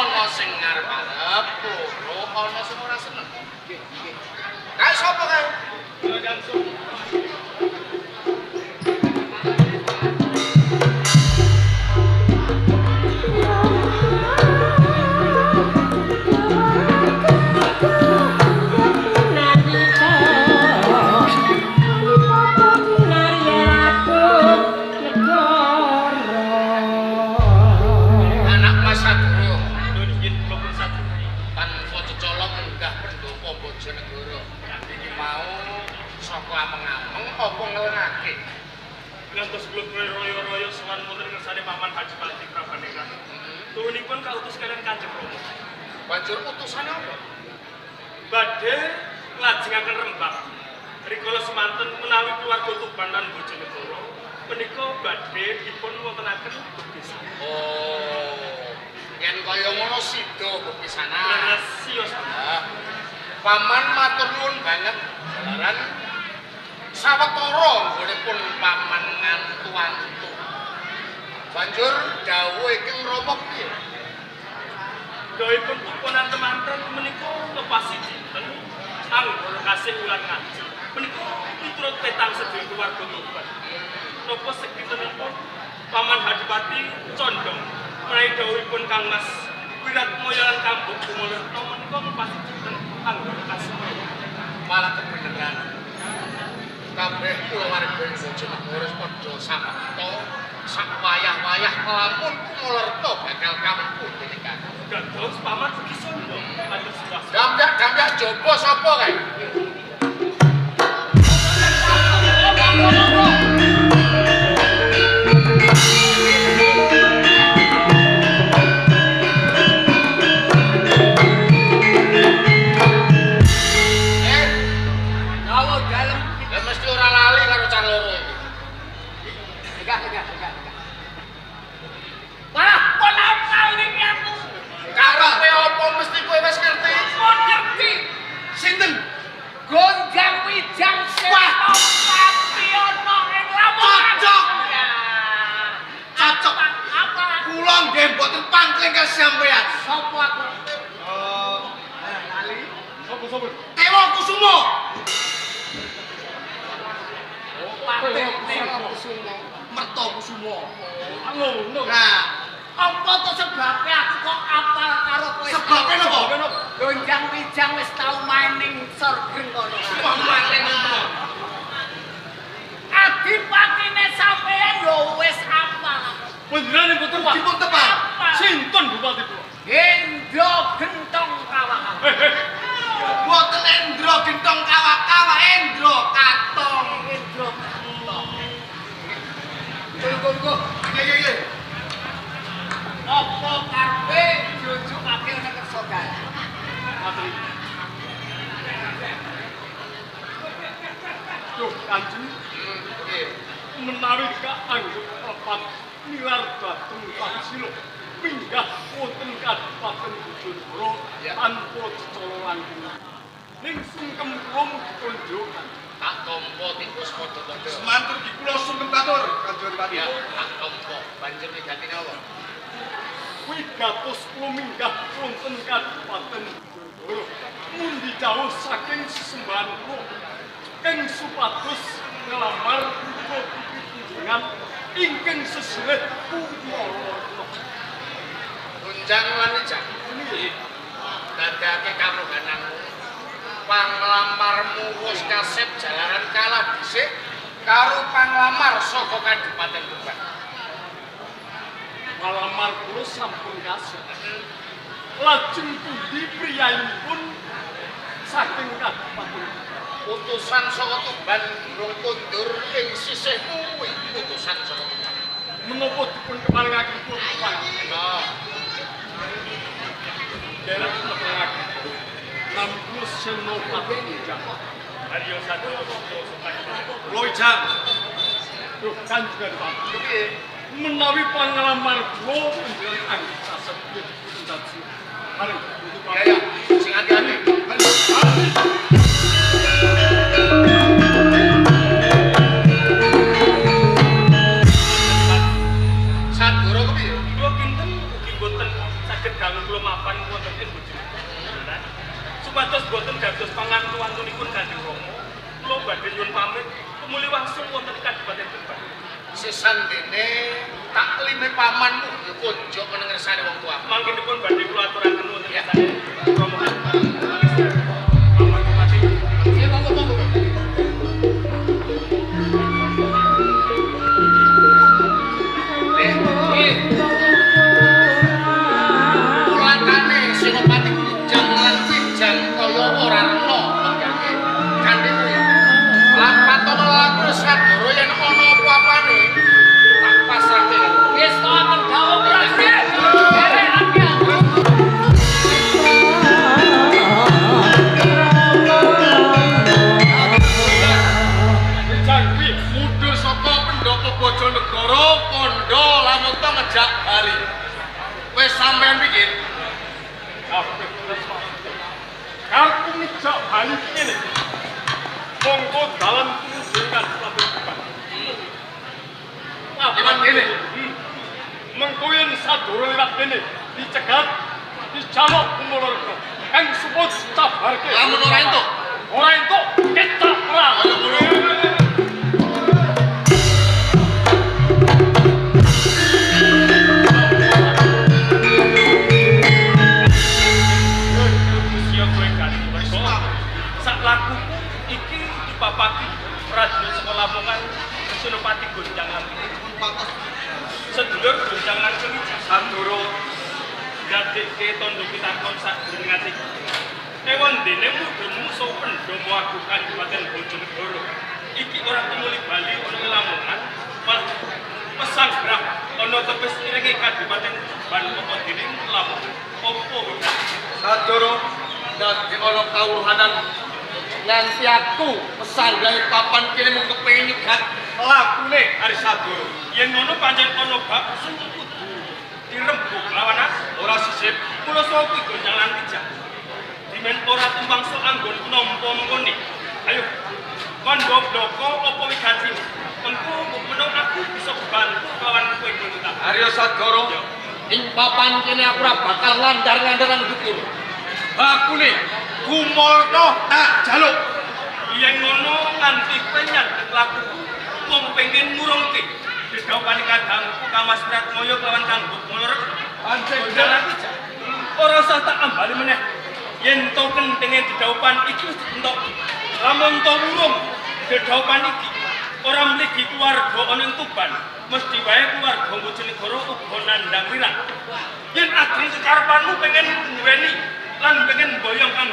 Ana sing ngarep-arep, loro ana sing ora seneng. Nggih, nggih. Kae sapa kae? Anak Mas Saduro. Tanpa cecala munggah pendopo Bojonegoro. Iki mau saka ameng-ameng apa ngelengake? Ngantos kula royo-royo sowan wonten ngersane Paman Hadipati Prabaningrat. Tuwinipun kautus kaliyan Kanjeng Rama. Banjur utusane apa? Badhe nglajengaken rembag. Rikala semanten menawi keluarga Tuban lan Bojonegoro menika badhe dipun wontenaken bepisanan. Oh, yen kaya ngono sida bepisanan. Leres siyos. Ah, Paman matur nuwun banget jalaran sawetara nggonipun paman ngantu-antu. Banjur dawuh ingkang Rama piye? Dawuhipun pupunan temanten menika ngepasi dinten anggara kasih wulan ngajeng. Menika miturut petang sedaya keluarga Tuban. Napa sekintenipun Paman Hadipati condong menawi dawuhipun Kang Mas Wiratmaya lan Kambuk Kumalerta menika ngepasi dinten anggara kasih. Malah kebeneran. Kabeh kulawarga ing Bojonegoro wis padha samekta sak wayah-wayah lamun Kumalerta bakal kampu dening Kakang. Dados Paman ugi sombong kados siwas. Damyak-damyak jaba sapa kae? Eh, Dawa dalem. ya mesti ora lali karo cah loro iki. Enggak, enggak, enggak, enggak. Malah pun apal niki aku. Karepe apa mesti kowe wis ngerti? Pun ngerti. Sinten? Gonjang wijang Wah. Senopati ana ing Lamongan. Cocok. Ya. Cocok. Apa? Kula nggih mboten pangkling karo sampean. Sopo aku? Lali. Sopo-sopo? Tewa Kusumo. Patih Kusumo. Merto Kusumo. Ngono. Nah, Apa to sebabe aku kok apal karo kowe? sebabe napa? Gonjang wijang wis tau main ning sorgen kono. Wah, maling itu. Adipatine sampean yo wis apal aku. Panjenengan boten Pak. Dipun tepang. Apal. Sinten Bupati kula? Hendro Gentong Kawak. Mboten Endro Gentong Kawak-kawak, Endro Katong. Hendro Gentong. Tunggu, tunggu. Nggih, nggih, nggih. Apa karepe jujukake nang kersa dalan? Matur. Duh, Kanjeng, Nggih. menawi kaanggep papan nilar dhateng Pancasila minggah wonten Kadipaten Bojonegoro Ya. tanpa cecala langkung. Ning sungkem kula mugi konjo Kanjeng. Tak tampa tikus padha-padha. Semantur di kula sungkem katur Kanjeng Adipati. Ya, tak tampa. Banjur wigatine apa? Wigatos kula minggah wonten Kadipaten Bojonegoro mundi jauh saking sesembahan kula keng supados nglamar putra putri panjenengan ingkang seselih Kumala. Gunjang lan Wijang. Dadake kawruhananmu. Panglamarmu wis kasep jalaran kalah dhisik karo panglamar saka Kadipaten Tuban. Palamar kula sampun kasep. Lajeng pundi priyayipun saking Kadipaten Tuban? Utusan saka Tuban durung kondur ing sisihmu kuwi utusan saka Tuban. Menapa dipun keparengaken kula tepang? Nah, Derek nepangaken. Nami kula Senopati Wijang. Haryo Sadoyo Kula Wijang. Duh, Kanjeng Adipati. piye? Menawi panglamar kula panjenengan anggep kasep dipun dadi. Mari, Ya ya, sing hati-hati. Sadura kepiye? Kula kinten ugi boten saged Saged dangu kula mapan wonten ing Bojonegoro. Supados boten dados pangantu-antunipun Kanjeng Rama, kula badhe nyuwun pamit tumuli wangsul wonten Kadipaten Tuban. Sesandene taklime pamanmu kunjuk meneng ngersane wong tuamu. Mangkinipun badhe kula aturaken wonten ngersane Rama. Paman Bupati. Nggih, monggo-monggo. Ulatane Senopati Gunjang lan Wijang kaya ora rena penggange kanthi kuwi. Lapatono laku sadoro yen ana apa-apane tak pasrahke. Wis wonten dawuh prajurit. Derek aku. Wijang kuwi mudhun saka pendopo Bojonegoro kandha lamun ngejak bali. Wis sampean pikir kabeh karepku ngejak bali kene. Monggo dalan tumuju Kadipaten Tuban. Liwat kene. Mengko yen sadoro liwat kene dicegat dijaluk Kumalareja kang suput cabarke. Lamun ora entuk, ora entuk kecak perang. Kaya ngono. Sak lakuku iki dipapaki prajurit saka Lamongan Senopati Gonjang lan sedulur Gonjang lan Keliji Sadoro gadekke tondo pitakon sadurunge ati. Ewon dene mudhun musuh Pandhawa Agung Kadipaten Bojonegoro. Iki ora tumuli bali ana ing Lamongan, malah pesanggrah ana tepis irenge Kadipaten Tuban apa dene Lamongan. Apa Sadoro dadi ana kawruhanan nganti aku pesanggrahe papan kene mung kepengin nyegat lakune Ari Sadoro. Yen ngono pancen ana bab sing kudu dirembug lawan aku. Ora sisip Kula saha kuwi Gonjang lan Wijang. Dimen ora tumpang sok anggon nampa mengkone. Ayo kandha bloko apa wigatine. Mengko mbok menawa aku bisa kebantu lawan kowe Gonjang. Arya Sadoro Ing papan kene aku ora bakal ngandar-ngandar nang dhuwur. Bakune Kumolno tak jaluk. Yen ngono nganti kowe nyandhek lakuku mung pengen ngurungke dedhawupane kadangku Kamas Pratmoyo kelawan Kang Bukmoro. Pancen Gonjang lan Wijang. Ora usah tak ambali meneh. Yen to kentenge dedhawupan iki wis ditentok. Lamun to wurung dedhawupan iki ora mligi keluarga ana ing Tuban, mesti wae keluarga Bojonegoro uga nandhang wirang. Yen ajeng kekarepanmu pengen duweni lan pengen mboyong Kang